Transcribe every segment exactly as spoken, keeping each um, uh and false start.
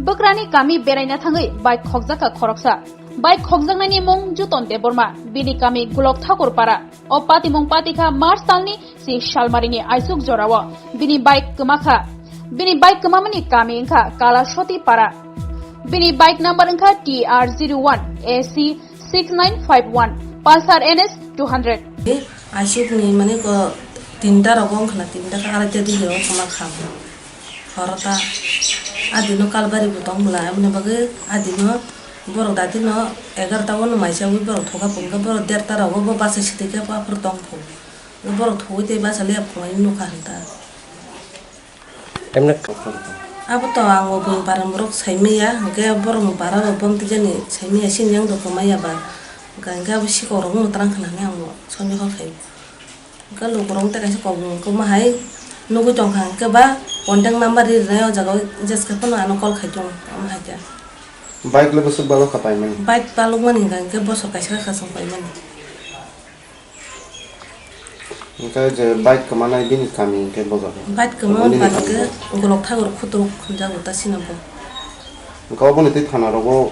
Bwkrani kami beraina thangwi bike khokjakha khoroksa. Bike khokjaknani mung Juton Debbarma, bini kami Gulok Thakur Para. O patimung patikha March talni si Salmarini aisuk jorao. Bini bike kwmakha. Bini bike kwmamani kami wngkha Kalasoti Para. Bini bike number wngkha T R zero one A C six nine five one, Pulsar N S two hundred. Aisuk ni mane ko tinta rogo wngkha na, tinta ka arai ta di yo kama kha bo. Horo ta adino kalbari bo tong bwla, aboni bagwi adino borok datino egarta o no maisa wi borok thoka phunukha, borok derta rogo bo basa sitike paphor tong phu. Borok thuwi tei basa liya phunai nukha hinta. Emne. Abo to ang bo bini para borok saimaya, hwnkhe borok ni para bo bom tijani saimaya, sini yang do kwmaya ba. Hwnkhe abo sikok rok no twlang khna hinwi ang bo sonjo kha khai. Hwnkhe lukurok tei kaisa kok bo kwma hai nugwi tongkha, hwnkhe ba contact number ri rwnai o jaga o jeska phano ano call khai tongo, omo hai khe. Bike le bwswk balok kha paimani? Bike balokmani hwnkha hwnkhe bosor kaisa kha chwng paimani. Hwnkhe je bike kwmanai bini kami hwnkhe boja? Bike kwma bini bike kami. Golok thakur khuturuk hwnjago ta sino bo. Hwnkhe oboni tei thana rogo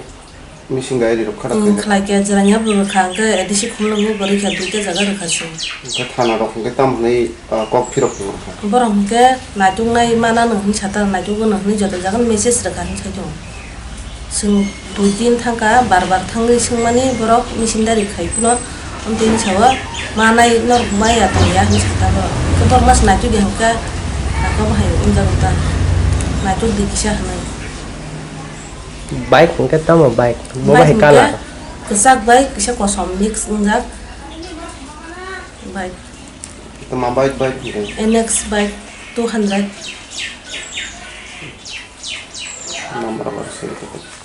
missing diary rok khara. Khlai khe jwrangya bo rwkha, hwnkhe A D C Khumulwng bo rwkha, duita jaga rwkha se. Hwnkhe thana rok hwnkhe tamo hwnwi, ah, kok phirok tong rwkha? Borok hwnkhe naituknai mana nw hwnwi sata, naitukgo nw hwnwi joto jaga message rwkha hwnwi sai tongo. Chwng dui din thangkha, bar bar thangwi swngmani borok missing diary khai phano, amtwi hinwi sao, manai norok maya tongya hinwi sakha borok. Khe borok mas naitukya hwnkhe, abo hai wngjago ta, naitukdi kisa hwnwi. Bike hwnkhe tamo bike? Bo bahai colour? Bike hwnkhe kwchak bai kisa kosom mix wngjak bike. Tama bike, bike hwnkhe? N X bike two hundred. Number bar seri khe.